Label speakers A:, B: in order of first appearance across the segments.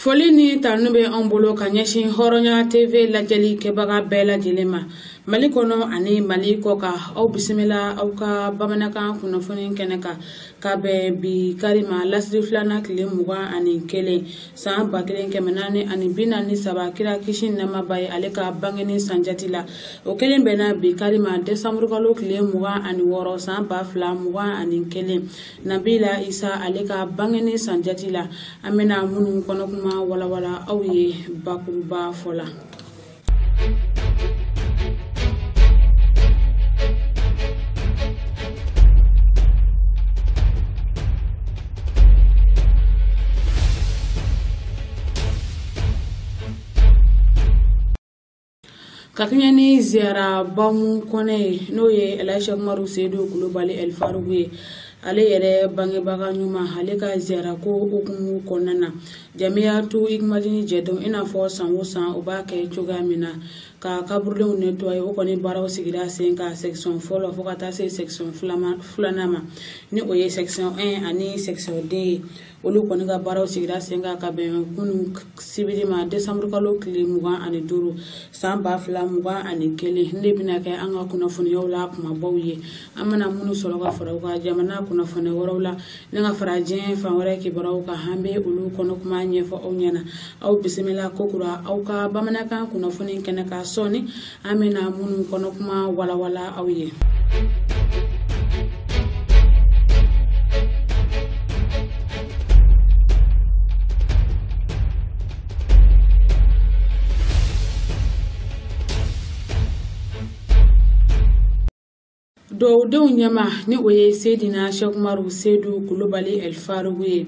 A: Foli ni tanu bɛ an bolo ka ɲɛsin Hɔrɔnya TV lajɛli kɛbaga bɛɛ lajɛlen ma Mali kɔnɔ ani Mali kɔkan. Aw bisimila aw ka bamanankan kunnafoni kɛnɛ kan ka bɛn bi kari ma lasiri filanan tile 21 san 1443 kira kisi nɛɛma ye ale ka bangeni sanjati la. O kelen bɛnna bi kari ma décembre kalo tile 26 san 2021 Nabila Isa ale ka bangeni sanjati la. An bɛna minnu kɔnɔ kuma walawala aw ye bakuruba fɔ la. Ka kɛɲɛ ni ziyara Bamu Kɔnɛ ye, n'o ye Elhaji Cheick Umaru Seydou Kulubali El Faruku ye, ale yɛrɛ bangebaga ɲuman, ale ka ziyara ko hukumu kɔnɔna na, Jamiyatu Ikumadini jɛdenw i n'a fɔ san o san u b'a kɛ cogoya min na ka kaburudenw nettoyer, o kɔni baaraw sigira sen kan section fɔlɔ fo ka taa se section filanan ma, ni o ye section 1 ani section 2 ye. Olu kɔni ka baaraw sigira sen kan ka bɛn kunun sibiri ma décembre kalo tile 25 san 2021. Ne bɛna kɛ an ka kunnafoniyaw la kumabaw ye, an bɛna minnu sɔrɔ ka fara u ka jamana kunnafoni wɛrɛw la ni ka fara diɲɛ fan wɛrɛ kibaruyaw kan, an bɛ olu kɔnɔ kuma ɲɛfɔ aw ɲɛna. Aw bisimila kokura aw ka bamanankan kunnafoni kɛnɛ kan sɔɔni, an bɛna minnu kɔnɔ kuma walawala aw ye. Dɔwdenw ɲɛma ni o ye Seydina Cheick Umaru Seydou Kulubali El Faruku ye.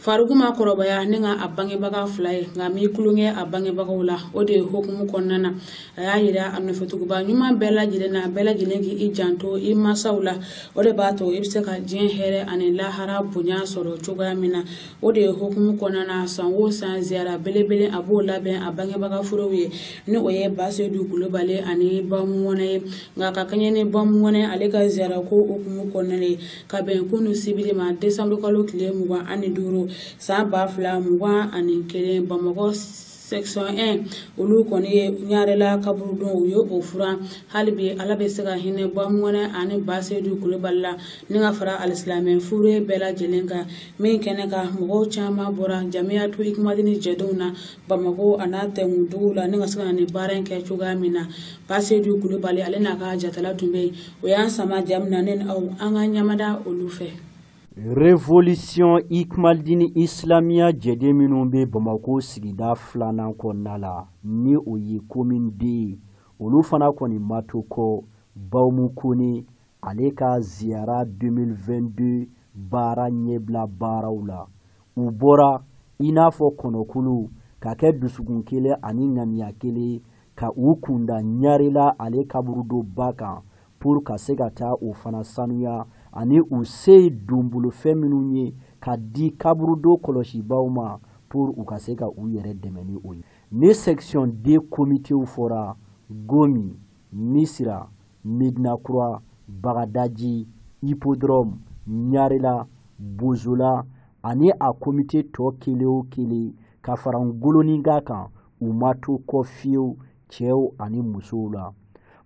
A: Faruku ma kɔrɔbaya ni ka a bangebaga fila ye, nka mi tulonkɛ a bangebagaw la. O de ye hukumu kɔnɔna na, a y'a yira a nɔfɛtuguba ɲuman bɛɛ lajɛlen na, bɛɛ lajɛlen k'i janto i mansaw la. O de b'a to i bɛ se ka diɲɛ hɛrɛ ani lahara bonya sɔrɔ cogoya min na. O de ye hukumu kɔnɔna na, san o san ziyara belebele a b'o labɛn a bangebaga furuw ye, ni o ye Ba Seydou Kulubali ani Bamu Kɔnɛ ye. Nka ka kɛɲɛ ni Bamu Kɔnɛ ale ka ziyara ko hukumu kɔnɔna ye, ka bɛn kunun sibiri ma décembre kalo tile 25 san 2021 Bamakɔ section 1, olu kɔni ye Ɲarela kaburudon u ye o furan. Hali bi Ala bɛ se ka hinɛ Bamu Kɔnɛ ani Ba Seydou Kulubali la ni ka fara alisilamɛ fure bɛɛ lajɛlen kan. Min kɛnɛ kan, mɔgɔw caman bɔra Jamiyatu Ikumadini jɛdenw na Bamakɔ a n'a tɛnkuduguw la ni ka se ka na nin baara in kɛ cogoya min na. Ba Seydou Kulubali ale n'a ka jatala tun bɛ yen, o y'an sama ja min na, ne ni aw an ka ɲamada olu fɛ.
B: Révolution Ikmaldini Islamia jɛden minnu bɛ Bamakɔ sigida filanan kɔnɔna la, ni o ye commune D, olu fana kɔni ma to kɔ Bamu Kone ale ka ziyara 2022 baara ɲɛbila baaraw la. U bɔra i n'a fɔ kɔnɔkulu ka kɛ dusukun kelen ani ŋaniya kelen ka u kunda Ɲarela ale kaburudoba kan pour ka se ka taa o fana sanuya ani u se ye donbolofɛn minnu ye ka di kaburudo kɔlɔsibaw ma pour u ka se ka u yɛrɛ dɛmɛ ni o ye. Ni section D komitew fɔra, Gomi, Misira, Medinakura, Bagadaji, Hippodrome, Ɲarela, Bozola ani a komite tɔ kelen o kelen ka fara Ngoloninga kan, u ma to kɔ fiyewu cɛw ani musow la.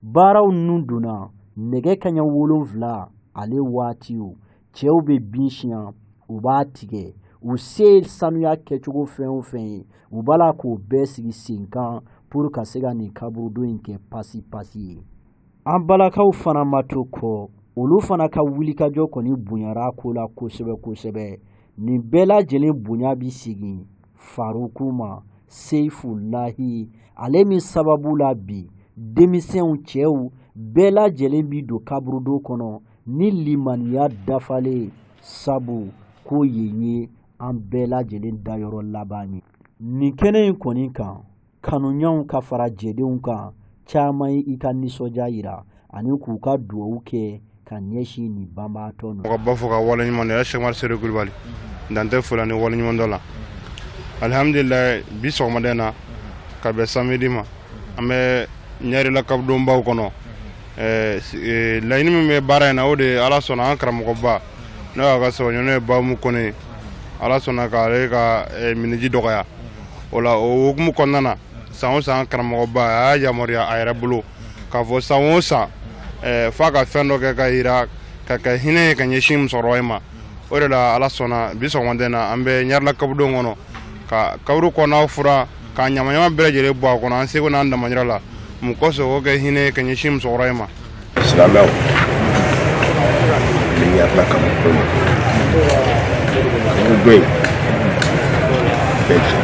B: Baaraw ninnu donna nɛgɛ kanɲɛ 7 ale waatiw, cɛw bɛ bin siɲɛ, u b'a tigɛ, u se sanuya kɛcogo fɛn o fɛn ye, u b'a la k'o bɛɛ sigi sen kan pour ka se ka nin kaburudo in kɛ pasi pasi ye. An balakaw fana ma to kɔ, olu fana ka wulikajɔ kɔni bonyara ko la kosɛbɛ kosɛbɛ. Nin bɛɛ lajɛlen bonya bi segin Faruku ma, Seyifulahi, ale min sababu la bi denmisɛnw cɛw bɛɛ lajɛlen bi don kaburudo kɔnɔ ni limaniya dafalen, sabu ko yen ye an bɛɛ lajɛlen dayɔrɔ laban ye. Nin kɛnɛ in kɔni kan, kanuɲanw ka fara jɛdenw kan caman ye i ka nisɔndiya yira ani k'u ka duwawu kɛ ka ɲɛsin nin banbaatɔ ninnu.
C: Ka ba fo ka waleɲuman dɔn, Cheick Umaru Seydou Kulubali, dan tɛ fo la ni waleɲuman dɔ la. Alihamdulilayi, bi sɔgɔmada in na ka bɛn samedi ma, an bɛ Ɲarela kaburudonbaw kɔnɔ. Laɲini min bɛ baara in na, o de ye Ala sɔnna an karamɔgɔba n'o y'a ka sɔrɔ n'o ye Bamu Kɔnɛ ye. Ala sɔnna k'ale ka miniji dɔgɔya. O la o hukumu kɔnɔna na, san o san karamɔgɔba a y'a yamaruya a yɛrɛ bolo k'a fɔ san o san f'a ka fɛn dɔ kɛ ka yira ka kɛ hinɛ ye ka ɲɛsin musokɔrɔba in ma. O de la Ala sɔnna bi sɔgɔmada in na an bɛ Ɲarela kaburudo kɔnɔ ka kaburu kɔnɔnaw furan k'a ɲamaɲama bɛɛ lajɛlen bɔ a kɔnɔ an seko n'an damayira la. Mun kosɔn o kɛ hinɛ ye ka ɲɛsin musokɔrɔba in ma.
D: Silamɛw ni Ɲarela kaburudo in, kaburudo in bɛɛ jɛ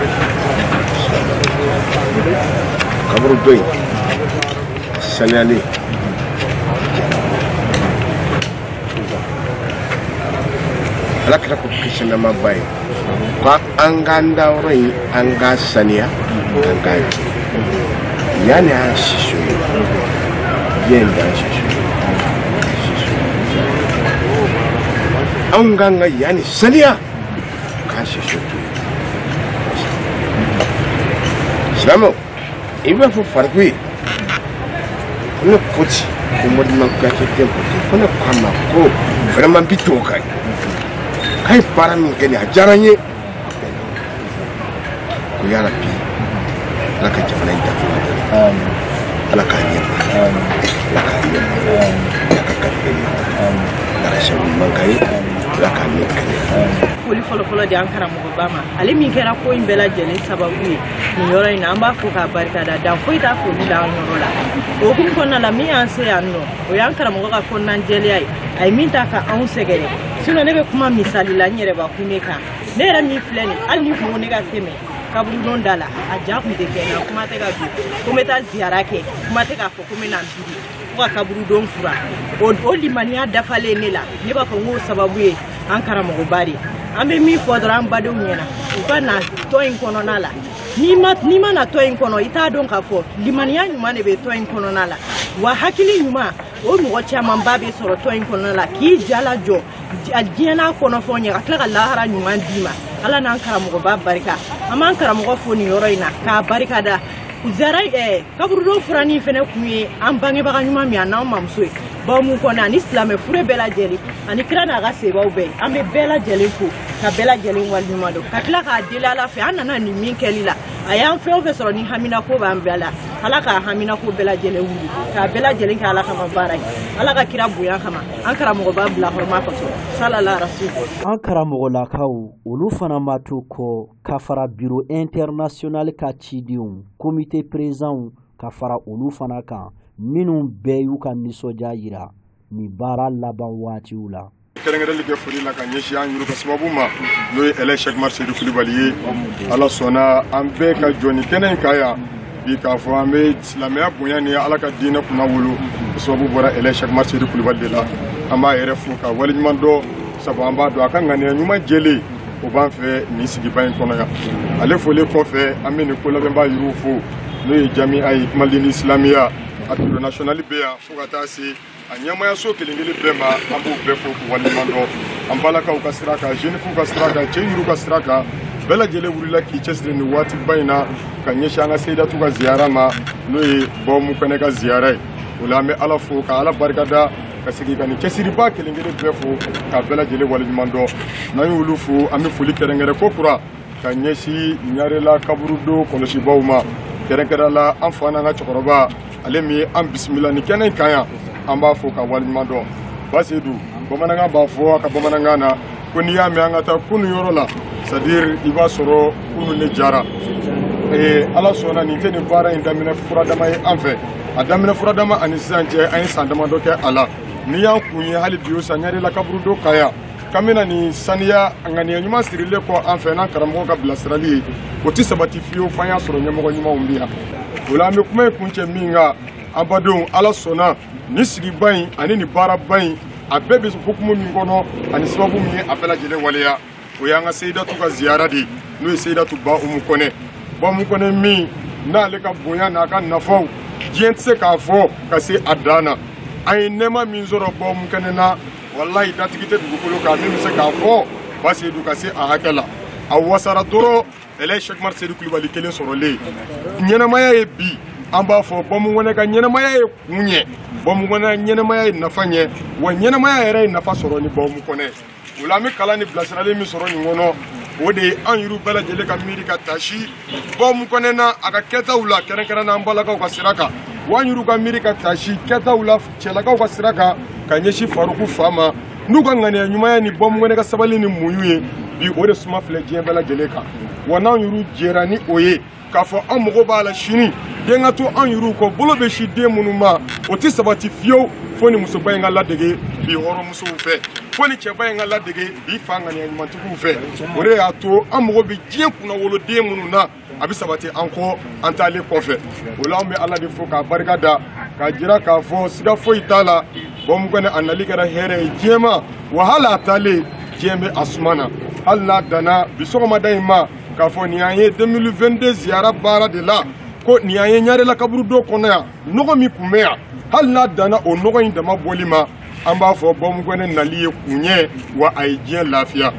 D: kaburudo in saniyalen Ala kɛra ko kisi nɛɛmaba ye ko an k'an da yɔrɔ in an k'a saniya an k'a jɛ. Yanni an siso ye diɲɛ in d'an siso ye siso anw k'an ka yanni saniya k'an siso to yen. Silamɛw i b'a fɔ fariku ye ko ne ko ten ko Modiman Kuyate den ko ten ko ne ko a ma ko vraiment bi to ka ye k'a ye baara min kɛ nin a diyara n ye ko yarabi Ala ka jamana in dafa Ala k'a ɲɛma Ala k'a ɲɛma Ala ka garijɛgɛ ɲuman Ala ka sababu ɲuman k'an ye Ala k'a min kɛnɛya.
E: Foli fɔlɔfɔlɔ di an karamɔgɔba ma, ale min kɛra ko in bɛɛ lajɛlen sababu ye nin yɔrɔ in na, an b'a fo k'a barikada dan foyi t'a foli la an yɔrɔ la. O hukumu kɔnɔna la min y'an se yan nɔ o y'an karamɔgɔ ka kɔnɔnajɛlenya ye, a ye min ta ka anw sɛgɛrɛ. Sinon ne bɛ kuma misali la n yɛrɛbakun de kan, ne yɛrɛ min filɛ nin hali ni kun ko ne ka tɛmɛ kaburudon da la a ja kun tɛ kɛ n na, kuma tɛ ka don ko n bɛ taa ziyara kɛ, kuma tɛ k'a fɔ ko n bɛ na n biri fo ka kaburudon fura. O limaniya dafalen ne la, ne b'a fɔ n k'o sababu ye an karamɔgɔba de. An bɛ min fɔ dɔrɔn an badenw ɲɛna, u ka na tɔn in kɔnɔna la. N'i ma na tɔn in kɔnɔ i t'a dɔn k'a fɔ limaniya ɲuman de bɛ tɔn in kɔnɔna la, wa hakili ɲuman o mɔgɔ camanba bɛ sɔrɔ tɔn in kɔnɔna la k'i jalajɔ diɲɛ n'a kɔnɔfɛnw ɲɛ ka tila ka lahara ɲuman d'i ma. Ala n'an karamɔgɔba barika, an b'an karamɔgɔ fo nin yɔrɔ in na k'a barikada. Zara kaburudon furanin fɛnɛ kun ye an bangebaga ɲuman min a n'an mamuso ye Bawu kɔnɔ ani silamɛ fure bɛɛ lajɛlen ani kira n'a ka sebaw bɛɛ, an bɛ bɛɛ lajɛlen fo ka bɛɛ lajɛlen waleɲuman dɔn ka tila k'a deli Ala fɛ an nana nin min kɛli la a y'an fɛn o fɛn sɔrɔ ni haminako b'an bɛɛ la, Ala k'a haminako bɛɛ lajɛlen wuli k'a bɛɛ lajɛlen kɛ Ala kama baara ye, Ala ka kira bonya kama, an karamɔgɔba bilakɔrɔma kosɔn salala rasul.
B: An karamɔgɔlakaw olu fana ma to kɔ ka fara bureau international ka cidenw comité présidentw ka fara olu fana kan minnu bɛɛ y'u ka nisɔndiya yira nin baara laban waatiw la.
F: Kɛrɛnkɛrɛnli kɛ foli la ka ɲɛsin an yɛrɛ ka sababu ma n'o ye Elhaji Cheick Oumar Seydou Coulibaly ye. Ala sɔnna an bɛɛ ka jɔ nin kɛnɛ in kan yan bi k'a fɔ an bɛ silamɛya bonya ni Ala ka diinɛ kunna wolo, o sababu bɔra Elhaji Cheick Oumar Seydou Coulibaly de la. An b'a yɛrɛ fo ka waleɲuman dɔn sabu an b'a dɔn a ka ŋaniya ɲuman jɛlen o b'an fɛ nin sigiba in kɔnɔ yan. Ale folen kɔfɛ an bɛ nin ko labɛnbaa yiriw fo n'o ye Jamiya ye Kumalini Silamiya a bureau national bɛ yan fo ka taa se a ɲɛmayaso kelen kelen bɛɛ ma, an b'u bɛɛ fo k'u waleɲuman dɔn. An balakaw ka sira kan, jeunes ka sira kan, cɛ yiriw ka sira kan, bɛɛ lajɛlen wulila k'i cɛsiri nin waatiba in na ka ɲɛsin an ka Seyidatu ka ziyara ma n'o ye Bawu Kɔnɛ ka ziyara ye. O la an bɛ Ala fo ka Ala barikada ka segin ka nin cɛsiriba kelen kelen bɛɛ fo ka bɛɛ lajɛlen waleɲuman dɔn. N'an y'olu fo an bɛ foli kɛrɛnkɛrɛn ko kura ka ɲɛsin Ɲarela kaburudo kɔlɔsibaw ma, kɛrɛnkɛrɛn la an fa n'an ka cɛkɔrɔba ale min ye an bisimila nin kɛnɛ in kan yan, an b'a fo ka waleɲuman dɔn. Basedu bamanankan b'a fɔ a ka bamanankan na ko n'i y'a mɛn an ka taa kunun yɔrɔ la, c'est à dire i b'a sɔrɔ kunun ne jara. Ala sɔnna nin tɛ nin baara in daminɛ furadama ye an fɛ, a daminɛ furadama ani sisan cɛ an ye san damadɔ kɛ a la. N'i y'an kun ye hali bi o san Ɲarela kaburudo kan yan k'an bɛna nin saniya ŋaniya ɲuman sirilen kɔ an fɛ n'an karamɔgɔ ka bilasirali ye, o tɛ sabati fiyewu f'an y'a sɔrɔ ɲɛmɔgɔ ɲumanw bɛ yan. O la an bɛ kuma in kuncɛ min kan, an badenw Ala sɔnna nin sigiba in ani nin baaraba in a bɛɛ bɛ hukumu min kɔnɔ ani sababu min ye a bɛɛ lajɛlen waleya, o y'an ka Seyidatu ka ziyara de ye n'o ye Seyidatu Ba Umu Kɔnɛ. Ba Umu Kɔnɛ min n'ale ka bonya n'a ka nafaw diɲɛ tɛ se k'a fɔ ka se a dan na. An ye nɛɛma min sɔrɔ Ba Umu Kɔnɛ na, walahi datigi tɛ dugukolo kan min bɛ se k'a fɔ Basedu ka se a hakɛ la. A wasara dɔrɔn Elhaji Cheick Oumar Seydou Coulibaly kelen sɔrɔlen. Ɲɛnamaya ye bi an b'a fɔ Bawu Kɔnɛ ka ɲɛnamaya ye kun ɲɛ, Bawu Kɔnɛ ɲɛnamaya ye nafa ɲɛ, wa ɲɛnamaya yɛrɛ ye nafa sɔrɔ ni Bawu Kɔnɛ. O la an bɛ kalan ni bilasirali min sɔrɔ nin kɔnɔ, O de ye an yɛrɛw bɛɛ lajɛlen ka miiri ka tasi Bawumu Kɔnɛ na a ka kɛtaw la, kɛrɛnkɛrɛn na an balakaw ka sira kan, wa an yɛrɛw ka miiri ka tasi kɛtaw la cɛlakaw ka sira kan ka ɲɛsin Faruku fa ma n'u ka ŋaniya ɲumanya ni Bawumu Kɔnɛ ka sabali ni muɲu ye. Bi o de suma filɛ diɲɛ bɛɛ lajɛlen kan, wa n'an yɛrɛw jɛra ni o ye k'a fɔ an mago b'a la sini den ka to an yɛrɛw kɔ, bolo bɛ si den minnu ma, o tɛ sabati fiyewu fo ni musoba in ka ladege bi hɔrɔnmusow fɛ, fo ni cɛba in ka ladege bi fa ŋaniya ɲumantigiw fɛ. O de y'a to an mago bɛ diɲɛ kunnawoloden minnu na, a bɛ sabati an kɔ an taalen kɔfɛ. O la an bɛ Ala de fo k'a barika da, k'a jira k'a fɔ siga foyi t'a la, Bawumu Kɔnɛ a nali kɛra hɛrɛ ye diɲɛ ma, wa hali a taalen diɲɛ bɛ a suma na. Hali n'a danna bi sɔgɔmada in ma k'a fɔ nin y'an ye 2022 ziyara baara de la, ko nin y'an ye Ɲarela kaburudo kɔnɔ yan, nɔgɔ min tun bɛ yan, hali n'a danna o nɔgɔ in dama bɔli ma, an b'a fɔ Bawumu Kɔnɛ nali ye kun ye, wa a ye diɲɛ lafiya.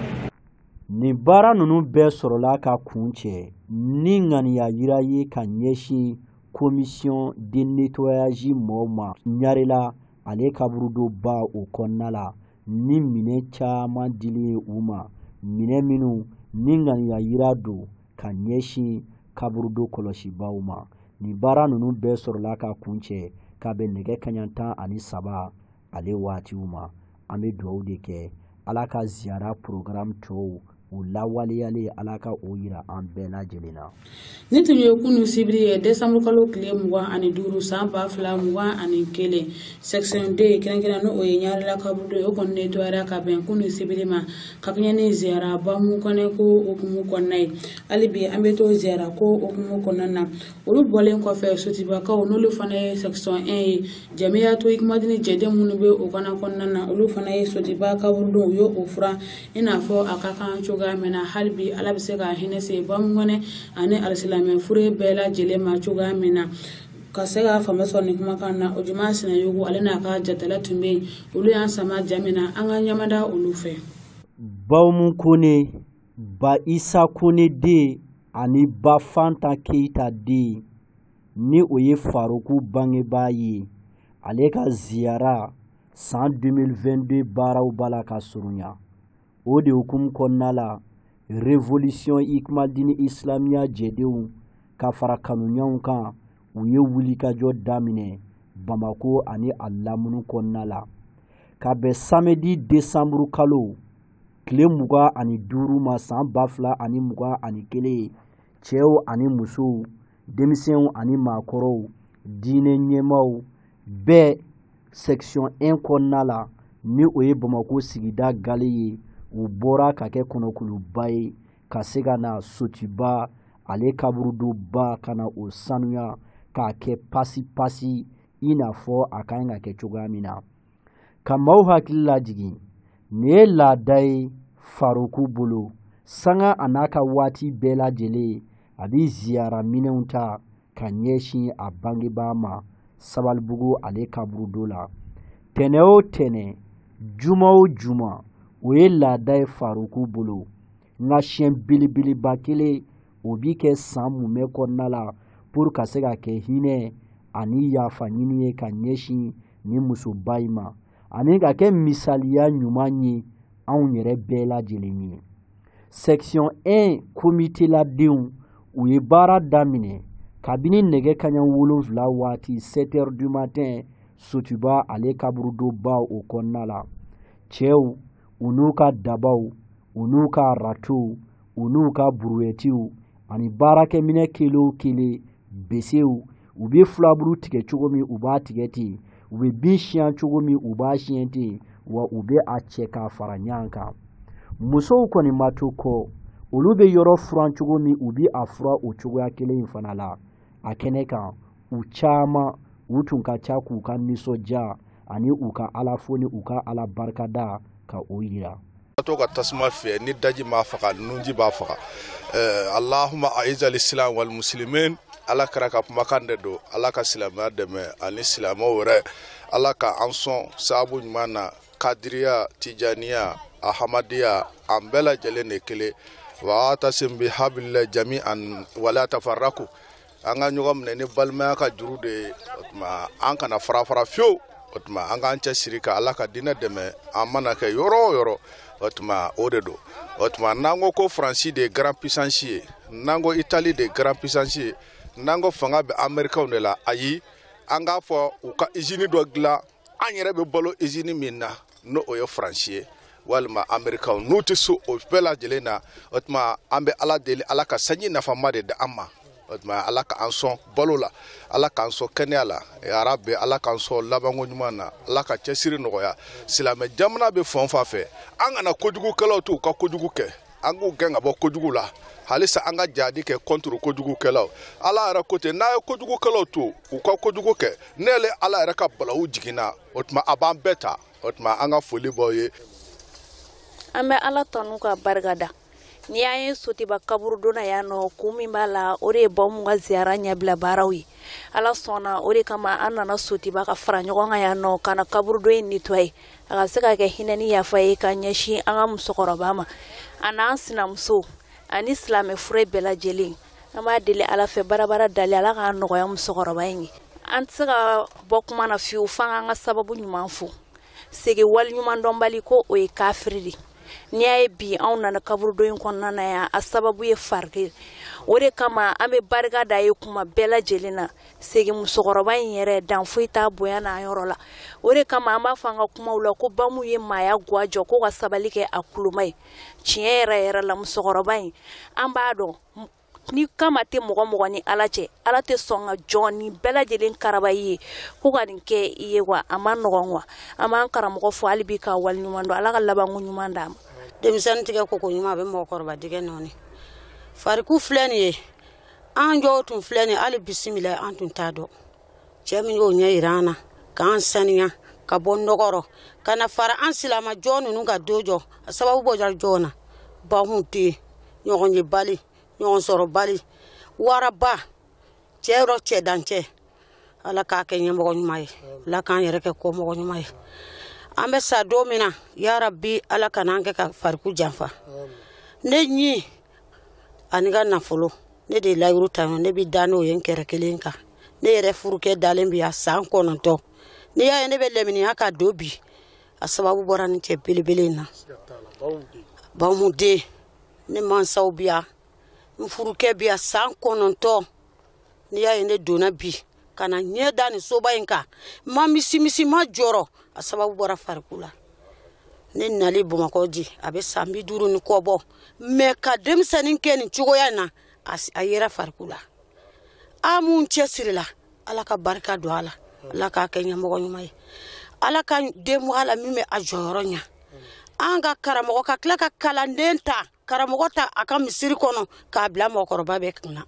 B: Nin baara ninnu bɛɛ sɔrɔla ka kun cɛ ni ŋaniya yira ye ka ɲɛsin commission de nettoyage mɔɔw ma Ɲarela ale kaburudoba o kɔnɔna la, ni minɛn caman dilen ye u ma, minɛn minnu ni ŋaniya yira don ka ɲɛsin kaburudo kɔlɔsibaw ma. Nin baara ninnu bɛɛ sɔrɔla ka kun cɛ ka bɛn nɛgɛ kanɲɛ 13 ale waatiw ma. An bɛ dugawu de kɛ Ala ka ziyara programme tɔw u lawaleyalen, Ala ka o yira an bɛɛ lajɛlen na.
A: Ni tun ye kunu sibiri ye, décembre kalo tile 25 san 2021, section 2 kɛrɛnkɛrɛn n'o ye Ɲarela kaburudo ye, o kɔni nettoyara ka bɛn kunu sibiri ma ka kɛɲɛ ni ziyara Bawumu Kɔnɛ ko hukumu kɔnɔna ye. Hali bi an bɛ to ziyara ko hukumu kɔnɔna na. Olu bɔlen kɔfɛ, Sotibakaw n'olu fana ye section 1 ye, Jamiyatu Ikumadini jɛden minnu bɛ o fana kɔnɔna na, olu fana ye Sotiba kaburudo, u ye o furan i n'a fɔ a ka kan cogoya min na. Hali bi Ala bɛ se ka hinɛ se Bawumu Kɔnɛ ani alisilamɛ fure bɛɛ lajɛlen ma cogoya min na. Ka se ka faamu sɔrɔ nin kumakan na, o Juma Sinayogo ale n'a ka jatala tun bɛ yen, olu y'an sama ja min na, an ka ɲamada olu fɛ.
B: Bawumu Kɔnɛ, Ba Isa Kɔnɛ den ani Ba Fanta Keyita den, ni o ye Faruku bangebaa ye, ale ka ziyara san 2022 baaraw b'a la ka surunya. O de hukumu kɔnɔna la, Révolution Ikumadini Islamiya jɛdenw ka fara kanuɲanw kan, u ye wulikajɔ daminɛ Bamako ani a lamunu kɔnɔna la ka bɛn samedi décembre kalo tile 25 ma san 2021. Cɛw ani musow, denmisɛnw ani maakɔrɔw, diinɛ ɲɛmaaw bɛɛ section 1 kɔnɔna la, ni o ye Bamako sigida gale ye, u bɔra ka kɛ kɔnɔkuluba ye ka se ka na Sotiba ale kaburudoba ka na o sanuya k'a kɛ pasi-pasi i n'a fɔ a ka ɲi ka kɛ cogoya min na. Ka maaw hakili lajigin, nin ye laada ye Faruku bolo, sanga a n'a ka waati bɛɛ lajɛlen a bɛ ziyara minɛnw ta ka ɲɛsin a bangebaa ma Sabalibugu ale kaburudo la. Tɛnɛ o tɛnɛ, juma o juma, o ye laada ye Faruku bolo. Nka siɲɛ belebeleba kelen o bi kɛ san mumɛ kɔnɔna la pour ka se ka kɛ hinɛ ani yafa ɲini ye ka ɲɛsin nin musoba in ma, ani ka kɛ misaliya ɲuman ye anw yɛrɛ bɛɛ lajɛlen ye. Section 1 comité ladenw, u ye baara daminɛ kabini nɛgɛ kanɲɛ 7 waati 7 heures du matin Sotiba ale kaburudoba o kɔnɔna la. Cɛw u n'u ka dabaw, u n'u ka ratow, u n'u ka buruwɛtiw ani baarakɛminɛ kelen o kelen, besew, u bɛ filaburu tigɛ cogo min u b'a tigɛ ten, u bɛ bin siɲɛ cogo min u b'a siɲɛ ten, wa u bɛ a cɛ k'a fara ɲɔgɔn kan. Musow kɔni ma to kɔ, olu bɛ yɔrɔ furan cogo min u bɛ a furan o cogoya kelen in fana la. A kɛnɛ kan, u caman u tun ka ca k'u ka nisɔndiya ani u ka Ala fo ni u ka Ala barikada ka o yira.
G: To ka tasuma fiyɛ ni daji m'a faga, nunji b'a faga. Allahumma a'iz al-islam wal muslimin. Ala kɛra ka kumakan de don, Ala ka silamɛya dɛmɛ ani silamɛw yɛrɛ, Ala ka an sɔn sababu ɲuman na. Kadiriya, Tijaniya, Ahamadiya, an bɛɛ lajɛlen de kelen. Wa tasim bi hablillahi jami'an wala tafarraqu. An ka ɲɔgɔn minɛ ni balimaya ka juru de ye. O tuma an kana fara fara fiyewu. O tuma an k'an cɛsiri ka Ala ka diinɛ dɛmɛ, an mana kɛ yɔrɔ o yɔrɔ. O tuma o de don. O tuma n'an ko ko Faransi de ye grand puissance ye, n'an ko Italie de ye grand puissance ye, n'an ko fanga bɛ Américains de la, ayi, an k'a fɔ u ka usine dɔ dilan an yɛrɛ bɛ balo usine min na, n'o o ye Faransi ye walima Américains. N'u tɛ se o bɛɛ lajɛlen na, o tuma an bɛ Ala deli, Ala ka sanji nafama de di an ma. O tuma Ala k'an sɔn balo la, Ala k'an sɔn kɛnɛya la, yarabi Ala k'an sɔn labanko ɲuman na, Ala ka cɛsiri nɔgɔya. Silamɛ jamana bɛ fan o fan fɛ, an kana kojugukɛlaw to u ka kojugu kɛ, an k'u gɛn ka bɔ kojugu la. Halisa an ka jadi kɛ contre kojugukɛlaw. Ala yɛrɛ ko ten, n'a ye kojugukɛlaw to u ka kojugu kɛ, n'ale Ala yɛrɛ ka balawu jiginna, o tuma a b'an bɛɛ ta. O tuma an ka foli b'aw ye.
H: An bɛ Ala tanu ka barika da. N'i y'an ye Sotiba kaburudon na yan nɔ, kun min b'a la, o de ye Bamu ka ziyara ɲɛbila baaraw ye. Ala sɔnna, o de kama an nana Sotiba ka fara ɲɔgɔn kan yan nɔ ka na kaburudon in nettoyer, a ka se ka kɛ hinɛ ni yafa ye ka ɲɛsin an ka musokɔrɔba ma, a n'an sinamuso ani silamɛ fure bɛɛ lajɛlen. An b'a deli Ala fɛ, barabara dali, Ala k'a nɔgɔya musokɔrɔba in ye. An tɛ se ka bɔ kuma na fiyewu f'an k'an ka sababu ɲuman fo. Segi wali ɲuman dɔnbali ko o ye kafiri de. N'i y'a ye bi anw nana kaburudon in kɔnɔna na yan, a sababu ye farike. O de kama an bɛ barika da ye kuma bɛɛ lajɛlen na. Segi musokɔrɔba in yɛrɛ, dan foyi t'a bonya n'an yɔrɔ la. O de kama an b'a fɔ an ka kumaw la ko Bamu ye maaya guwa jɔ, ko ka sabali kɛ a kuloma ye. Tiɲɛ yɛrɛ yɛrɛ la, musokɔrɔba in, an b'a dɔn ni kama tɛ mɔgɔ mɔgɔ ni Ala cɛ, Ala tɛ sɔn ka jɔn ni bɛɛ lajɛlen karaba i ye ko ka nin kɛ i ye wa a ma nɔgɔn wa. An b'an karamɔgɔ fo hali bi ka waleɲuman dɔn. Ala ka labanko ɲuman d'a ma.
I: Denmisɛnnin tigɛ koko ɲuman a bɛ mɔgɔkɔrɔba dingɛ nɔɔni. Fariku filɛ nin ye, an jɔw tun filɛ nin ye, hali bisimila an tun t'a dɔn. Cɛ min y'o ɲɛ yira an na k'an saniya ka bɔ nɔgɔrɔ ka na fara an silama jɔn ninnu ka don jɔ, a sababu bɔra jɔn na. Bamu den ɲɔgɔn ye bali ɲɔgɔn sɔrɔ bali waraba cɛ yɔrɔ cɛ dancɛ. Ala k'a kɛ ɲɛmɔgɔ ɲuman ye, Ala k'an yɛrɛ kɛ kɔmɔgɔ ɲuman ye. An bɛ sa don min na, yarabi Ala kana an kɛ ka fariku janfa. Ne ɲi ani ka nafolo, ne de ye layiru ta, ne bɛ da n'o ye n kɛrɛ kelen kan. Ne yɛrɛ furukɛ dalen bi a san 9. N'i y'a ye ne bɛ lɛminiya ka don bi, a sababu bɔra ni cɛ belebele in na. Bamu den, ne mansaw bi yan, n furukɛ bi yan san 9. N'i y'a ye ne donna bi ka na ɲɛ da nin soba in kan, ma misimisi ma jɔrɔ, a sababu bɔra fariku la. Ne nali Bamakɔ di a bɛ san 50 ni kɔ bɔ, mɛ ka denmisɛnnin kɛ nin cogoya in na, a yera fariku la. A mun cɛsiri la, Ala ka barika don a la, Ala k'a kɛ ɲɛmɔgɔ ɲuman ye, Ala ka den bɔ a la min bɛ a jɔyɔrɔ ɲɛ. An ka karamɔgɔ ka tila ka kalanden ta, karamɔgɔ ta a ka misiri kɔnɔ k'a bila mɔgɔkɔrɔba bɛɛ kunna.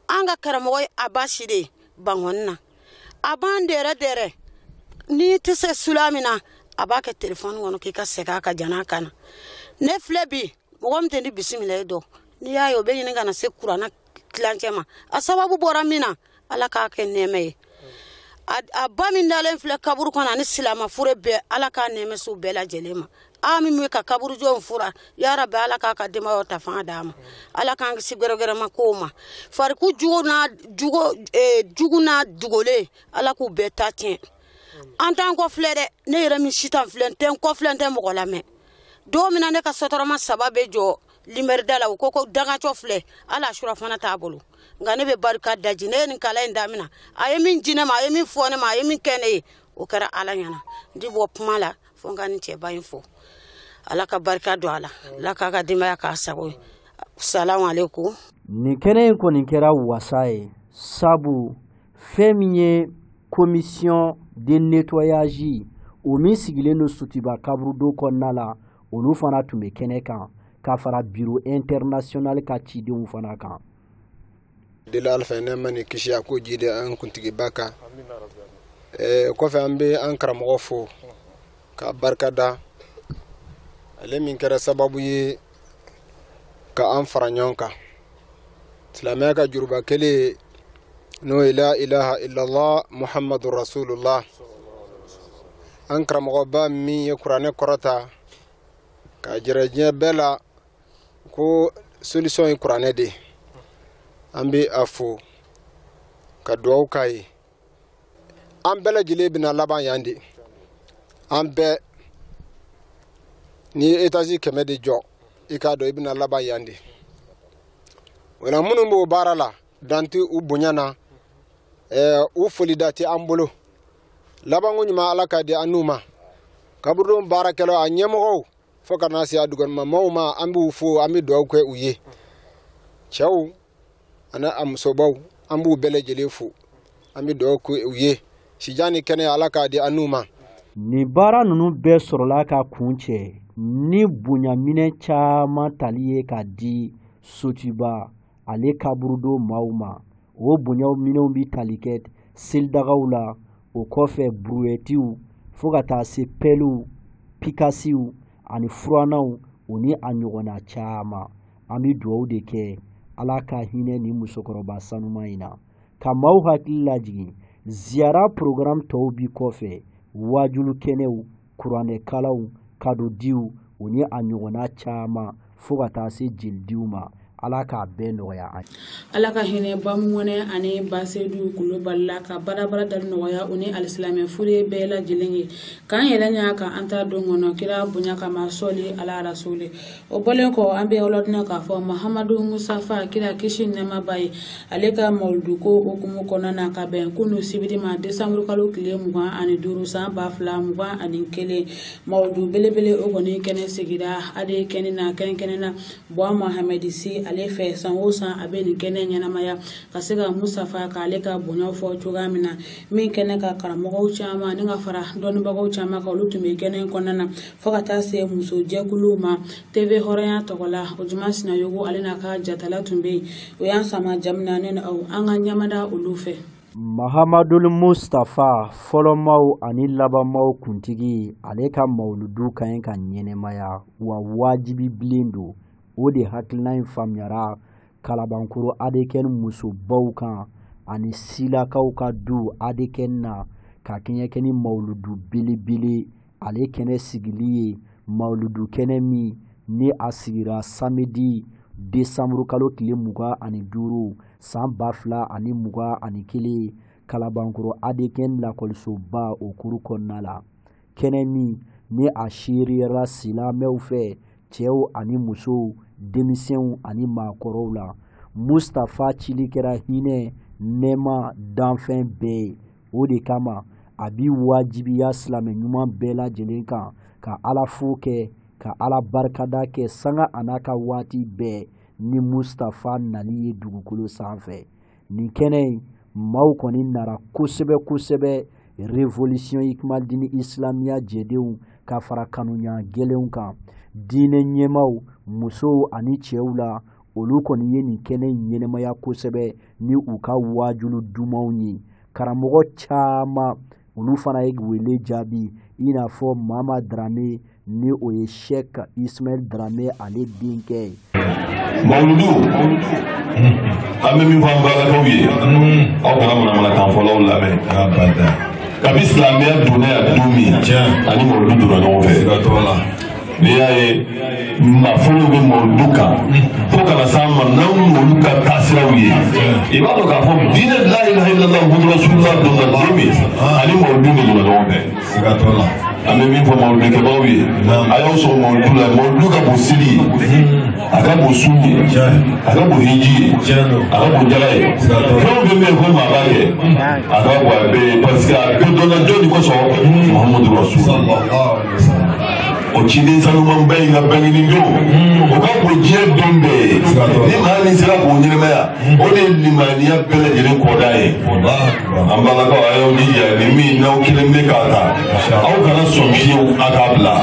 I: An ka karamɔgɔ ye Abasi de ye Bangɔni na. A b'an dɛrɛ dɛrɛ, n'i tɛ se sula min na, a b'a kɛ telefɔni kɔnɔ k'i ka segin a ka jan'a ka na. Ne filɛ bi, mɔgɔ min tɛ ni bisimila ye dɔn, n'i y'a ye o bɛ ɲini ka na se kuranna tilancɛ ma, a sababu bɔra min na. Ala k'a kɛ nɛɛmɛ ye. A ba min dalen filɛ kaburu kɔnɔ ani silama fure bɛɛ, Ala k'a nɛɛmɛ s'u bɛɛ lajɛlen ma. A min bɛ ka kaburujɔ fura, yarabi Ala k'a ka denbayaw ta fanga d'a ma, Ala k'an kisi gɛrɛgɛrɛma kow ma. Fariku jugu n'a jugu jugu n'a dugolen, Ala k'u bɛɛ ta tiɲɛ. An t'an kɔ filɛ dɛ. Ne yɛrɛ min sitan filɛ, n tɛ n kɔ filɛ, n tɛ mɔgɔ lamɛn. Don min na ne ka sɔtɔrɔma 3 bɛ jɔ limɛrida la, u ko ko dangacɔ filɛ, hali a surafana t'a bolo. Nka ne bɛ barika daji, ne ye nin kalan in daminɛ, a ye min di ne ma, a ye min fɔ ne ma, a ye min kɛ ne ye, o kɛra Ala ɲɛna. N ti bɔ kuma la fo n ka nin cɛba in fo. Ala ka barika don a la, Ala k'a ka denbaya k'a sago ye. Salamu aleykum.
B: Nin kɛnɛ in kɔni kɛra wasa ye, sabu fɛn min ye commission de nettoyage o min sigilen don Sotiba kaburudo kɔnɔna la, olu fana tun bɛ kɛnɛ kan ka fara bureau international ka cidenw fana kan.
J: Deli Ala fɛ, nɛɛma ni kisi a k'o jidi an kuntigiba kan. Kɔfɛ an bɛ an karamɔgɔ fo ka barika da, ale min kɛra sababu ye ka an fara ɲɔgɔn kan silamɛya ka juruba kelen, n'o ye la ilaha illallah muhammadu rasulullah. An karamɔgɔba min ye kuranɛ kɔrɔta k'a jira diɲɛ bɛɛ la ko solution ye kuranɛ de ye, an bɛ a fo ka dugawu k'a ye. An bɛɛ lajɛlen bɛna laban yan de, an bɛɛ. N'i ye etazi 100 de jɔ, i k'a dɔn i bɛna laban yan de. O la minnu b'o baara la, dan tɛ u bonya na, u folida tɛ an bolo. Labanko ɲuman Ala k'a di an n'u ma. Kaburudon baarakɛlaw, a ɲɛmɔgɔw, fo ka na se a dugumamaaw ma, an b'u fo, an bɛ dugawu kɛ u ye. Cɛw ani a musobaw, an b'u bɛɛ lajɛlen fo, an bɛ dugawu kɛ u ye. Sijan ni kɛnɛya Ala k'a di an n'u ma.
B: Nin baara ninnu bɛɛ sɔrɔla ka kuncɛ ni bonyaminɛ caman tali ye ka di Sotiba ale kaburudo maaw ma. O bonyaw minɛnw bi tali kɛ selidagaw la, o kɔfɛ buruwɛtiw, fo ka taa se pɛliw, pikasiw ani furannaw, o ni a ɲɔgɔnna caman. An bɛ dugawu de kɛ Ala ka hinɛ ni musokɔrɔba sanuman in na. Ka maaw hakili lajigin, ziyara programme tɔw bi kɔfɛ, wajulu kɛnɛw, kuranɛkalanw, kadodiw, o ni a ɲɔgɔnna caman, fo ka taa se jelidiw ma. Ala k'a bɛɛ nɔgɔya an ye.
A: Ala ka hinɛ Bamuŋɔnɛ ani Basedu Kulubali la, ka barabara dali nɔgɔya u ni alisilamɛ fure bɛɛ lajɛlen ye. K'an yɛrɛ ɲa ka an ta don kɔnɔ kira bonya kama, sɔli ala rasuli. O bɔlen kɔ, an bɛ aw k'a fɔ Mahamadu Musafa, kira kisi nɛɛma b'a ye, ale ka mawuluduko hukumu kɔnɔna na, ka bɛn kunu sibiri ma, desanburu kalo tile 25 san 2021, mawuludu belebele o kɔni kɛnɛ sigira ade kɛnɛ na, kɛrɛnkɛrɛn na Buwa Mohamɛdi Si ale fɛ. San o san a bɛ nin kɛnɛ ɲɛnamaya ka se ka Musafa k'ale ka bonyaw fɔ cogoya min na. Min kɛnɛ ka karamɔgɔw caman ni ka fara dɔnnibagaw caman kan, olu tun bɛ kɛnɛ kɔnɔna na, fo ka taa se musojɛkuluw ma. TV hɔrɔnya tɔgɔ la, Ojuma Sinayogo ale n'a ka jatala tun bɛ yen. O y'an sama jamana ne ni aw, an ka ɲamada olu fɛ.
B: Mahamadul Mustafa, fɔlɔmaw ani labanmaw kuntigi, ale ka mawuludu ka ɲi ka ɲɛnɛmaya wa wajibi bilen don. O de hakilina in faamuyara Kalabankoro ADKN musobaw kan ani Silakaw ka du ADKN na, ka kɛɲɛ kɛ ni mawuludu belebele ale kɛnɛ sigili ye. Mawuludu kɛnɛ min ni a sigira samedi desanburu kalo tile 25 san 2021 Kalabankoro ADKN lakɔlisoba o kuru kɔnɔna la. Kɛnɛ min ni a seereyara silamɛw fɛ, cɛw ani musow, denmisɛnw ani maakɔrɔw la. Mustafa cili kɛra hinɛ, nɛɛma, danfɛn bɛɛ ye. O de kama a bi wajibiya silamɛ ɲuman bɛɛ lajɛlen kan ka Ala fo kɛ, ka Ala barikada kɛ sanga a n'a ka waati bɛɛ ni Mustafa nali ye dugukolo sanfɛ. Nin kɛnɛ in maaw kɔni nara kosɛbɛ kosɛbɛ, Révolution Ikmaldini Islamiya jɛdenw ka fara kanuɲa gɛlɛnw kan, diinɛ ɲɛmaaw, musow ani cɛw la, olu kɔni ye nin kɛnɛ in ɲɛnɛmaya kosɛbɛ ni u ka waajulu dumanw ye. Karamɔgɔ caman olu fana ye wele jaabi, i n'a fɔ Mama Darame, ni o ye Sheikh Ismail Darame ale denkɛ ye.
K: Mawuludu, an bɛ min fɔ an balakaw ye, aw kana manamanakan fɔlaw lamɛn. Kabi silamɛya donna yan don min, ani mawuludu donna ɲɔgɔn fɛ. N'i y'a ye nafolo bɛ mawuludu kan fo kana s'an ma, n'anw n'olu ka taasiraw ye, i b'a dɔn k'a fɔ diinɛ la ilaha illallah muhammadu rasulullah donna don min, ani mawuludu de donna ɲɔgɔn fɛ. An bɛ min fɔ mawuludukɛbagaw ye, a y'aw sɔrɔ mawuludu la. Mawuludu ka bon seli ye, a ka bon sun ye, a ka bon hiji ye, a ka bon jala ye. Fɛn o fɛn bɛ yen ko maa b'a kɛ, a ka bon a bɛɛ ye, parce que a bɛɛ dɔnna jɔn de kosɔn? Muhammadu rasulullah. O ciden sanumanba in ka bangeni don, o ka bon diɲɛ don bɛɛ ye. Ni maa min sera k'o ɲɛnɛmaya, o de ye limaniya bɛɛ lajɛlen kɔda ye. An balakaw, a y'aw jija, ni min n'aw kelen bɛ k'a ta, aw kana sɔn fiyewu a k'a bila.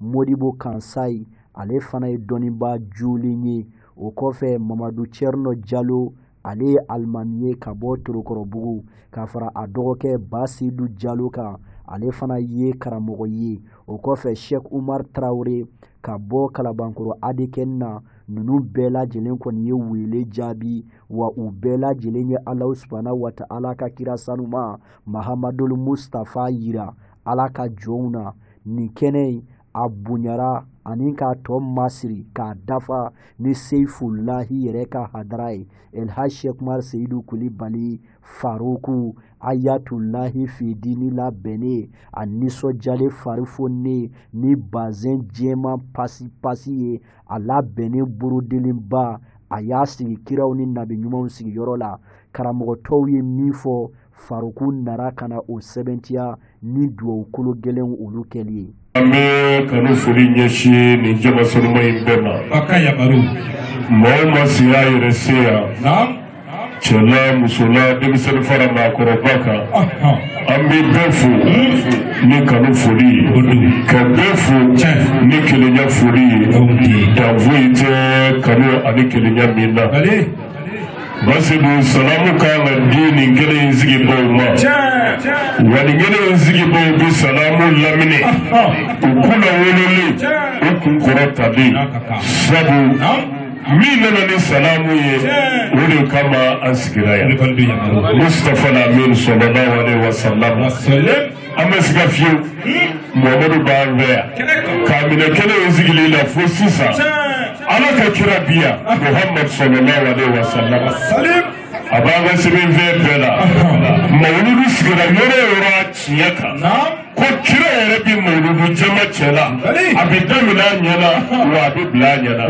B: Modibo Kansayi, ale fana ye dɔnnibaa jolen ye. O kɔfɛ, Mamadu Cɛrinɔ Jalo, ale ye alimami ye ka bɔ Torokɔrɔbugu, ka fara a dɔgɔkɛ Basidu Jalo kan, ale fana ye karamɔgɔ ye. O kɔfɛ, Sheikh Umar Tarawele ka bɔ Kalabankoro ADKN na. Ninnu bɛɛ lajɛlen kɔni ye wele jaabi, wa u bɛɛ lajɛlen ye Alahu subahana wa ta'ala ka kira sanuma Mahamadul Mustafa yira Ala ka jɔnw na. Nin kɛnɛ in a bonyara, ani k'a tɔ masiri k'a dafa ni Seyifulahi yɛrɛ ka hadara ye Elhaji Sheikh Umar Seyidu Kulibali Faruku Ayatulahi fidini labɛnnen a nisɔndiyalen farifonnen ni bazɛn jɛman pasi pasi ye a labɛnnen borodelenba a y'a sigi kiraw ni nabi ɲumanw sigiyɔrɔ la. Karamɔgɔ tɔw ye min fɔ Faruku nara ka na o sɛbɛntiya ni duwawu kolo gɛlɛnw olu kɛli ye.
K: An bɛ kanu foli ɲɛsin nin jama sanuma in bɛɛ ma.
L: A ka yamaru.
K: Maa o maa si y'a yɛrɛ se yan. Cɛ la, muso la, denmisɛnnin fara maakɔrɔba kan. An bɛ bɛɛ fo ni kanu foli ye. Ka bɛɛ fo ni kelenya foli ye. Dan foyi tɛ kanu ani kelenya min na. Basedu salamu kan ka di nin kelen in sigibaw ma. Wa nin kelen in sigibaw bɛ salamu lamini. U kunna wololen, u kun kɔrɔtalen. Sabu min nana ni salamu ye, o de kama an sigira yan. Mustafa Amin sallallahu alaihi wa sallam. An bɛ siga fiyewu. Muhamadu b'an fɛ yan. K'a minɛ kelen in sigili la fo sisan. Ala ka kira bi yan Muhammad sallallahu alaihi wa sallam. A b'an ka sɛbɛnfɛn bɛɛ la. Mawuludu sigira yɔrɔ o yɔrɔ a tiɲɛ kan. Ko kira yɛrɛ bi mawuludu jama cɛ la. A bɛ daminɛ a ɲɛ na wa a bɛ bila a ɲɛ na.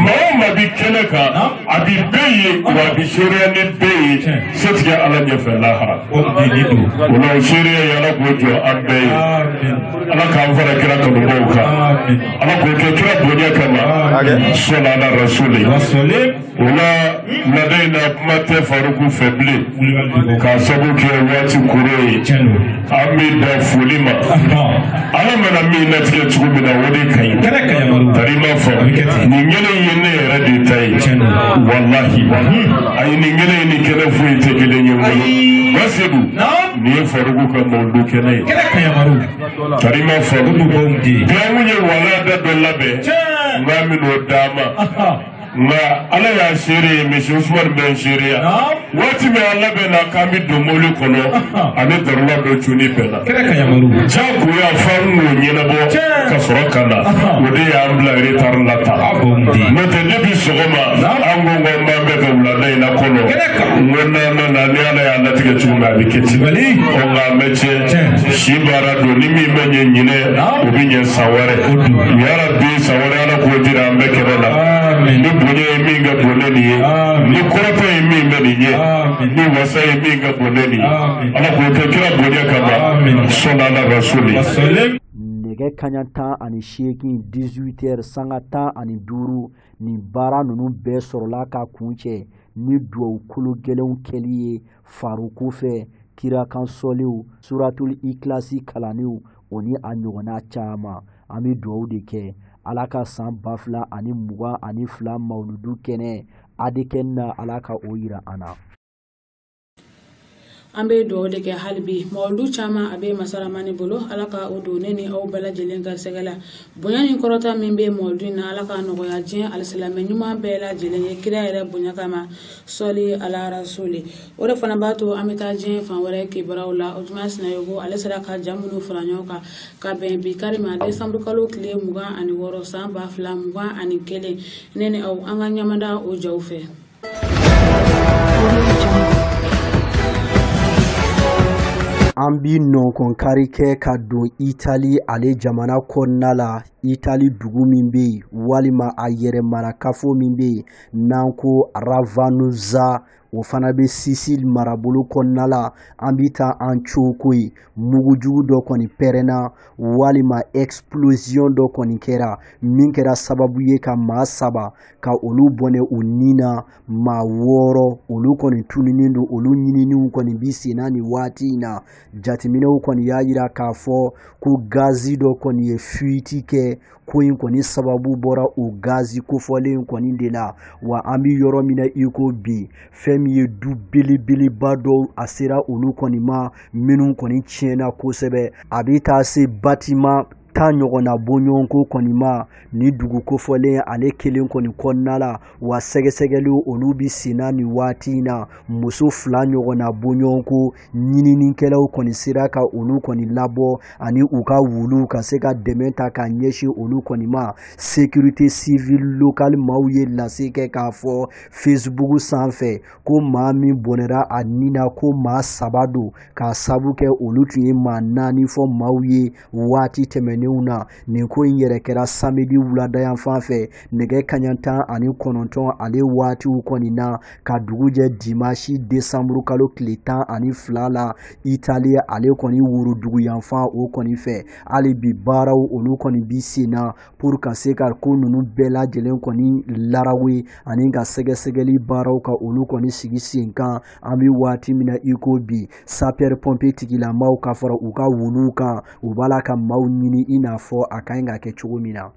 K: Maa o maa bi kɛnɛ kan a bi bɛɛ ye wa a bi seereya ni bɛɛ ye setigi Ala ɲɛfɛ lahara. O la o seereya ye Ala k'o jɔ an bɛɛ ye. Ala k'an fara kira kanubaw kan. Ala k'o kɛ kira bonya kama. Sɔlɔ ala rasuli. O la lada in na kuma tɛ Faruku fɛ bilen. K'a sababu kɛ waati koro ye. An bɛ dan foli ma. Ala mana min latigɛ cogo min na o de ka ɲi. Tari ma fɔ nin kɛnɛ in ye ne yɛrɛ de ta ye. Walahi ayi nin kɛnɛ in ni kɛnɛ foyi tɛ kelen ye n bolo. Basedu nin ye Faruku ka mawuludu kɛnɛ ye. Tari ma fɔ bɛɛ ye walanda dɔ labɛn n k'a bɛn'o d'a ma. Nka Ala y'a seere ye misi Usumani bɛ n seereya. Waati min a labɛnna k'an bɛ don mobili kɔnɔ ani darula dɔ cunni bɛnna. Jagoya f'an k'o ɲɛnabɔ ka sɔrɔ ka na. O de y'an bila retard la tan. N'o tɛ depuis sɔgɔma an ko k'an b'an bɛɛ ka wulada in na kɔnɔ. N ko n'an nana ni Ala y'a latigɛ cogo min a bɛ kɛ ten. Ɔ nka a mɛ tiɲɛ si baara don ni min bɛ ɲɛ ɲinɛ o bɛ ɲɛ san wɛrɛ. Yarabi san wɛrɛ Ala k'o jira an bɛɛ kɛnɛ la. Ni bonya ye min ka bon ne nin ye, ni kɔrɔtɔ ye min bɛ nin ye, ni wasa ye min ka bon ne nin ye, Ala k'o kɛ kira bonya kama. Sɔlɔ ala rasuli.
B: Nɛgɛ kanɲɛ 18 18h sanga 15 nin baara ninnu bɛɛ sɔrɔla ka kuncɛ ni duwawu kolo gɛlɛnw kɛli ye Faruku fɛ kirakan sɔliw suratul ikilasi kalanniw o ni a ɲɔgɔnna caman. An bɛ duwawu de kɛ Ala ka san 2022 mawuludu kɛnɛ ADKN na Ala ka o yira an na.
A: An bɛ dugawu de kɛ hali bi mawuludu caman a bɛ masaramani bolo Ala ka o don ne ni aw bɛɛ lajɛlen garisɛgɛ la. Bonya ni kɔrɔta min bɛ mawuludu in na Ala ka nɔgɔya diɲɛ alisilamɛ ɲuman bɛɛ lajɛlen ye kira yɛrɛ bonya kama sɔli ala rasuli. O de fana b'a to an bɛ taa diɲɛ fan wɛrɛ kibaruyaw la. Ojuma Sinayogo ale sera ka ja minnu fara ɲɔgɔn kan ka bɛn bi kari ma décembre kalo tile 26 san 2021 ne ni aw an ka ɲamada o jaw fɛ.
B: An bi nɔnkɔnkari kɛ ka don Itali ale jamana kɔnɔna la. Itali dugu min bɛ yen walima a yɛrɛ marakafo min bɛ yen n'an ko Ravanusa, o fana bɛ Sisili marabolo kɔnɔna la. An bi taa an coko ye mugujugu dɔ kɔni pɛrɛnna walima explosion dɔ kɔni kɛra min kɛra sababu ye ka maa 3 ka olu bɔnɛ u ni na. Maa 6 olu kɔni tununnen don, olu ɲininiw kɔni bi senna nin waati in na. Jateminɛw kɔni y'a yira k'a fɔ ko gazi dɔ kɔni ye fuite kɛ. Ko in kɔni sababu bɔra o gazi kofɔlen kɔni de la. Wa an bi yɔrɔ min na i ko bi, fɛn min ye du belebeleba dɔw a sera olu kɔni ma minnu kɔni tiɲɛna kosɛbɛ. A bɛ taa se bâtiment 10 ɲɔgɔnna bɔɲɔgɔnko kɔni ma ni dugu kofɔlen ale kelen kɔni kɔnɔna la. Wa sɛgɛsɛgɛliw olu bi senna nin waati in na. Muso 2 ɲɔgɔnna bɔɲɔgɔnko ɲininikɛlaw kɔni sera ka olu kɔni labɔ ani u ka wuluw ka se ka dɛmɛ ta ka ɲɛsin olu kɔni ma. Sécurité civile locale maaw ye lase kɛ k'a fɔ Facebook sanfɛ ko maa min bɔnɛra a ni na ko maa 3 don, k'a sabu kɛ olu tun ye maa 4 fɔ maaw ye waati tɛmɛnenw na. Nin ko in yɛrɛ kɛra samedi wulada yan fan fɛ nɛgɛ kanɲɛ 19 ale waatiw kɔni na ka dugu jɛ dimanche décembre kalo tile 12 la Italie ale kɔni worodugu yanfan o kɔni fɛ. Hali bi baaraw olu kɔni bi sen na pour ka se ka ko ninnu bɛɛ lajɛlen kɔni larawe ani ka sɛgɛsɛgɛli baaraw ka olu kɔni sigi sen kan. An bɛ waati min na i ko bi, sapeur pompier tigilamaw ka fara u ka wuluw kan, u b'a la ka maaw ɲini i n'a fɔ a ka ɲi ka kɛ cogo min na.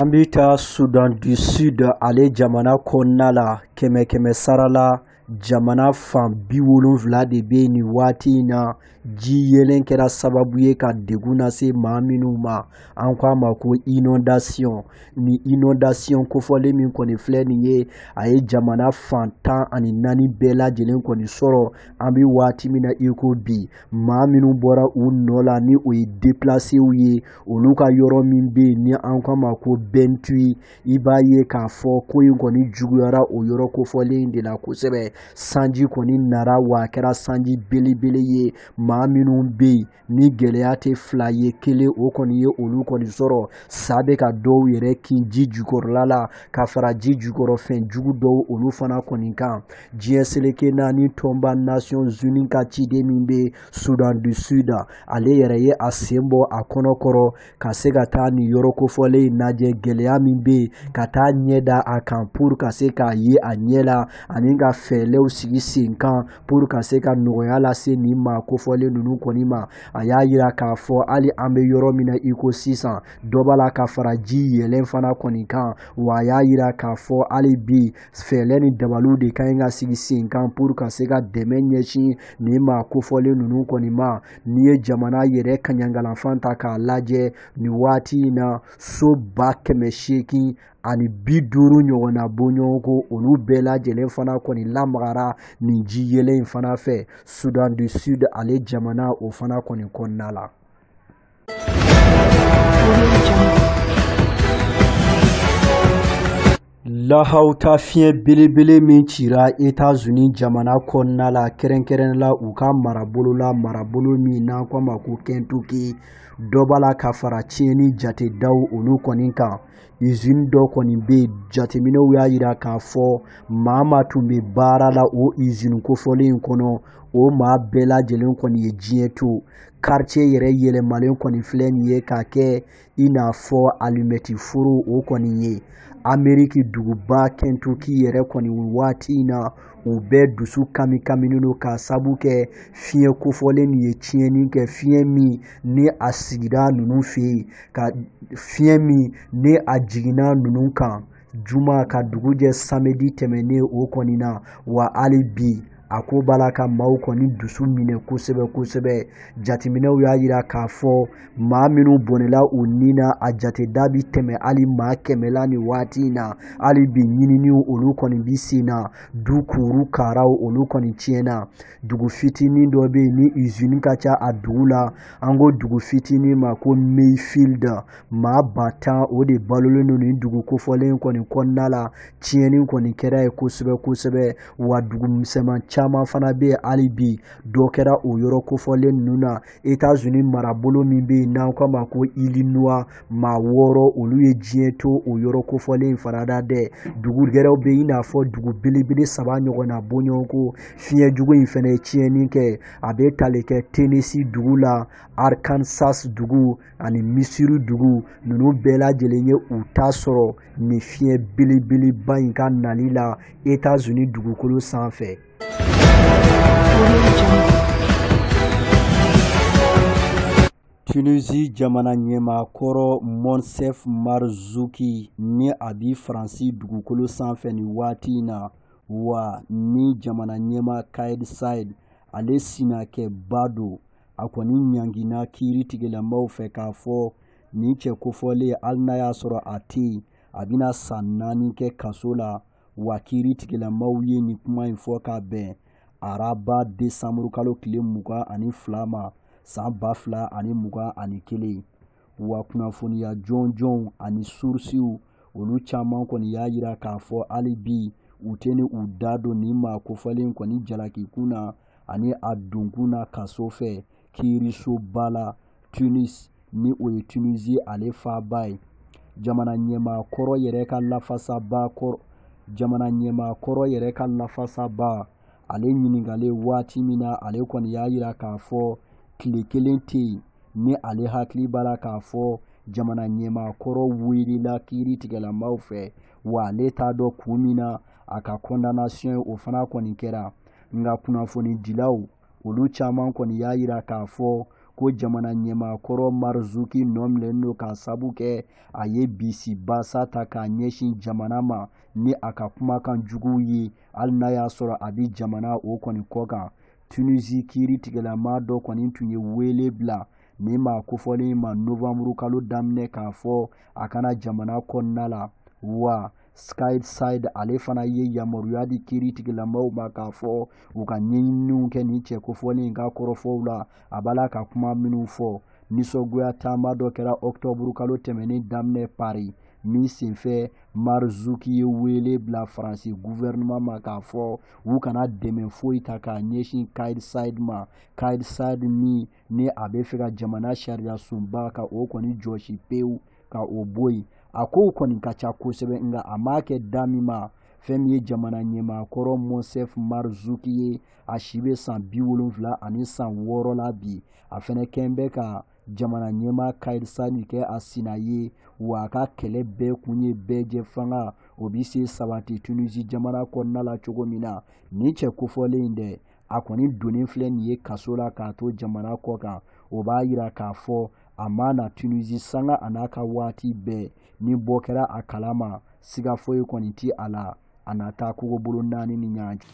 B: An bɛ taa Soudan du Sud ale jamana kɔnɔna la. 100 sara la jamana fan 70 de bɛ nin waati in na. Ji yelen kɛra sababu ye ka degun lase maa minnu ma, an ko a ma ko inondation. Ni inondation kofɔlen min kɔni filɛ nin ye, a ye jamana fan 14 bɛɛ lajɛlen kɔni sɔrɔ. An bɛ waati min na i ko bi, maa minnu bɔra u nɔ la ni o ye déplacéw ye, olu ka yɔrɔ min bɛ yen ni an ko a ma ko Bentui, i b'a ye k'a fɔ ko in kɔni juguyara o yɔrɔ kofɔlen in de la kosɛbɛ. Sanji kɔni nara, wa a kɛra sanji belebele ye. Maa minnu bɛ yen ni gɛlɛya tɛ 2 ye 1, o kɔni ye olu kɔni sɔrɔ. Sa bɛ ka dɔw yɛrɛ kin ji jukɔrɔla la ka fara ji jukɔrɔfɛn jugu dɔw olu fana kɔni kan. Diɲɛ seleke 4 tɔnba Nations Unies ka ciden min bɛ Soudan du Sud, ale yɛrɛ ye a sen bɔ a kɔnɔ kɔrɔ ka se ka taa nin yɔrɔ kofɔlen in lajɛ, gɛlɛya min bɛ yen ka taa ɲɛ da a kan pour ka se k'a ye a ɲɛ la ani ka fɛɛrɛw sigi sen kan pour ka se ka nɔgɔya lase nin maa kofɔlen ninnu kɔni ma. A y'a yira k'a fɔ hali an bɛ yɔrɔ min na i ko sisan, dɔ b'a la ka fara ji yɛlɛn fana kɔni kan. Wa a y'a yira k'a fɔ hali bi fɛɛrɛ ni dabaliw de ka ɲi ka sigi sen kan pour ka se ka dɛmɛ ɲɛsin nin maa kofɔlen ninnu kɔni ma. N'i ye jamana yɛrɛ kaɲangalanfan ta k'a lajɛ nin waati in na, so 850 ɲɔgɔnna bɔɲɔgɔnko olu bɛɛ lajɛlen fana kɔni lamagara nin ji yelen in fana fɛ Soudan du Sud ale jamana o fana kɔni kɔnɔna la. Lahawuta fiɲɛ belebele min cira États-Unis jamana kɔnɔna la, kɛrɛnkɛrɛnnen la u ka marabolo la, marabolo min n'an ko a ma ko Kentucky, dɔ b'a la ka fara tiɲɛni jatedaw olu kɔni kan. Usine dɔ kɔni bɛ yen, jateminɛw y'a yira k'a fɔ maa maa tun bɛ baara la o usine kofɔlen in kɔnɔ, o maa bɛɛ lajɛlen kɔni ye diɲɛ to. Quartier yɛrɛ yɛlɛmalen kɔni filɛ nin ye k'a kɛ i n'a fɔ alimɛti foro o kɔni ye. Ameriki duguba Kentucky yɛrɛ kɔni waati in na, u bɛɛ dusu kami kaminen don k'a sabu kɛ fiɲɛ kofɔlen nin ye tiɲɛni kɛ, fiɲɛ min ni a sigira ninnu fɛ yen, ka fiɲɛ min ni a jiginna ninnu kan juma ka dugu jɛ samedi tɛmɛnen o kɔni na. Wa hali bi a ko b'a la ka maaw kɔni dusu minɛ kosɛbɛ kosɛbɛ. Jateminɛw y'a yira k'a fɔ maa minnu bɔnɛla u ni na, a jateda bi tɛmɛ hali maa 100 la nin waati in na. Hali bi ɲininiw olu kɔni bi sen na, du kuru karaw olu kɔni tiɲɛna. Dugu fitinin dɔ bɛ yen ni usine ka ca a dugu la, an ko dugu fitinin ma ko Mayfield. Maa 10,000 o de balolen don nin dugu kofɔlen kɔni kɔnɔna la. Tiɲɛni kɔni kɛra yen kosɛbɛ kosɛbɛ. Wa dugu misɛnman caman fana bɛ yen hali bi dɔ kɛra o yɔrɔ kofɔlen ninnu na. États-Unis marabolo min bɛ yen n'an ko a ma ko Illinois, maa 6 olu ye diɲɛ to o yɔrɔ kofɔlen in fana da dɛ. Dugu gɛrɛw bɛ yen i n'a fɔ dugu belebele 3 ɲɔgɔnna bɔɲɔgɔnko. Fiɲɛ jugu in fana ye tiɲɛni kɛ, a bɛ tali kɛ Tennessee dugu la, Arkansas dugu ani Missouri dugu. Ninnu bɛɛ lajɛlen ye u ta sɔrɔ nin fiɲɛ belebeleba in ka nali la États-Unis dugukolo sanfɛ. Tunisie jamana ɲɛmaa kɔrɔ Monsef Marzouki ni a bi Faransi dugukolo sanfɛ nin waati in na, wa ni jamana ɲɛmaa Kais Saied Ale sinakɛba don. A kɔni ɲangina kiiri tigilamaw fɛ k'a fɔ nin cɛ kofɔlen, hali n'a y'a sɔrɔ a tɛ yen, a bɛna san 4 kɛ kaso la. Wa kiiri tigilamaw ye nin kuma in fɔ ka bɛn araba desanburu kalo tile 22 ma san 2021. Wa kunnafoniya jɔnjɔnw ani surusiw olu caman kɔni y'a yira k'a fɔ hali bi u tɛ ni u da don nin maa kofɔlen kɔni jalakikun na ani a donkun na kaso fɛ kiirisoba la Tunis, ni o ye Tunisie ale faaba ye. Jamana ɲɛmaa kɔrɔ yɛrɛ ka lafasaba kɔrɔ jamana ɲɛmaa kɔrɔ yɛrɛ ka lafasaba ale ɲininkalen waati min na, ale kɔni y'a yira k'a fɔ tile kelen tɛ yen ni ale hakili b'a la k'a fɔ jamana ɲɛmaa kɔrɔ welela kiiri tigɛlamaw fɛ, wa ale t'a dɔn kun min na a ka condamnation o fana kɔni kɛra. Nka kunnafonidilaw olu caman kɔni y'a yira k'a fɔ ko jamana ɲɛmaa kɔrɔ Marzuki nɔ minɛlen don k'a sabu kɛ a ye bisi basa ta k'a ɲɛsin jamana ma ni a ka kumakan juguw ye, hali n'a y'a sɔrɔ a bɛ jamana o kɔni kɔ kan. Tunisie kiiri tigɛlama dɔ kɔni tun ye wele bila nin maa kofɔlen ma novanburu kalo daminɛ k'a fɔ a kana jamana kɔnɔna la. Wa Kais Saied ale fana ye yamaruya di kiiri tigilamaw ma k'a fɔ u ka ɲɛɲininiw kɛ nin cɛ kofɔlen in ka kɔrɔfɔw la, a b'a la ka kuma minnu fɔ. Nisɔngoya taama dɔ kɛra ɔkutɔburu kalo tɛmɛnen daminɛ Paris min senfɛ, Marzuki ye wele bila Faransi gouvernement ma k'a fɔ u kana dɛmɛ foyi ta k'a ɲɛsin Kais Saied ma. Kais Saied min ni a bɛ fɛ ka jamana sariya sunba ka o kɔni jɔsi pewu ka o bɔ yen. A kow kɔni ka ca kosɛbɛ, nka a m'a kɛ da min ma, fɛn min ye jamana ɲɛmaa kɔrɔ Monsef Marzuki ye, a si bɛ san 76 la bi. A fɛnɛ kɛn bɛ ka jamana ɲɛmaa Kais Saied kɛ a sina ye, wa a ka kɛlɛ bɛɛ kun ye bɛɛjɛ fanga o bɛ se sabati Tunisie jamana kɔnɔna la cogo min na. Nin cɛ kofɔlen in dɛ, a kɔni donnen filɛ nin ye kaso la k'a to jamana kɔ kan. O b'a yira k'a fɔ a ma na Tunisie sanga a n'a ka waati bɛɛ ni bɔ kɛra a kalama, siga foyi kɔni ti a la, a na taa kogobolo 4 ni ɲɔgɔn cɛ.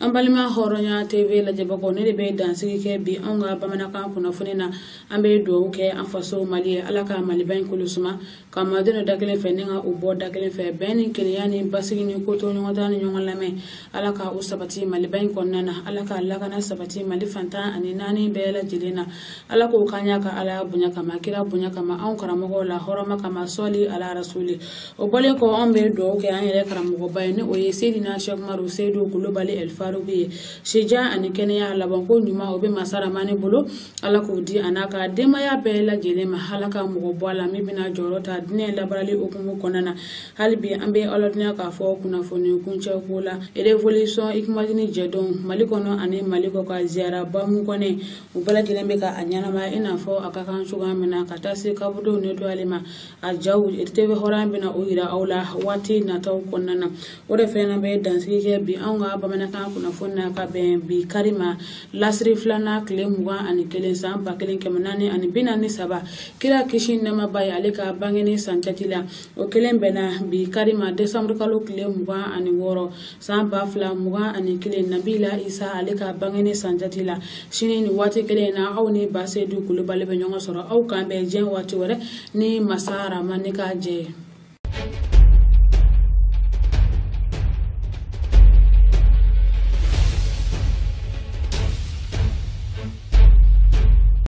A: An balima hɔrɔnya TV lajɛbagaw, ne de bɛ dansigi kɛ bi anw ka bamanankan kunnafoni na. An bɛ dugawu kɛ an faso Mali ye, Ala ka Maliba in kolo suma, ka malidenw da kelen fɛ ni ka u bɔ da kelen fɛ, bɛn ni kelenya ni basigi ni koto ɲɔgɔn ta ni ɲɔgɔn lamɛn, Ala ka u sabati Maliba in kɔnɔna na, Ala ka lakana sabati Mali fantan ani 4 bɛɛ lajɛlen na. Ala k'o k'an ɲa ka Ala bonya kama, kira bonya kama, anw karamɔgɔw la hɔrɔma kama, sɔli ala rasuli. O bɔlen kɔ, anw bɛ dugawu kɛ an yɛrɛ karamɔgɔba ye, ni o ye Seydina Cheikh Umaru Seydou Kulubali El Faruku ye. Sijan ani kɛnɛya labanko ɲuman o bɛ masa Ramani bolo, Ala k'o di a n'a ka denbaya bɛɛ lajɛlen ma. Ala ka mɔgɔ bɔ a la min bɛna jɔyɔrɔ ta diinɛ labarali hukumu kɔnɔna na. Hali bi an bɛ Ala duniya k'a fɔ kunnafoni kuncɛ ko la, révolution Ikumadini jɛdenw Mali kɔnɔ ani Mali kɔ ka ziyara bamu kɔnɛ, u bɛɛ lajɛlen bɛ ka a ɲɛnamaya i n'a fɔ a ka kan cogoya min na, ka taa se kaburudenw nettoyali ma. A jaw TV hɔrɔnya bɛna o yira aw la waati nataw kɔnɔna na. O de fɛnɛ bɛ dansigi kɛ bi anw ka bamanankan kunnafoni na ka bɛn bi kari ma, lasiri 2nan tile 21 san 1443, kira kisi nɛɛmaba ye ale ka bangeni san jate la. O kelen bɛnna bi kari ma desanburu kalo tile 26 san 2021, Nabila Isa ale ka bangeni san jate la. Sini ni waati kelen in na, aw ni Ba Seydou Kulubali bɛ ɲɔgɔn sɔrɔ. Aw kan bɛn diɲɛ waati wɛrɛ ni masa Ramani ka jɛ ye.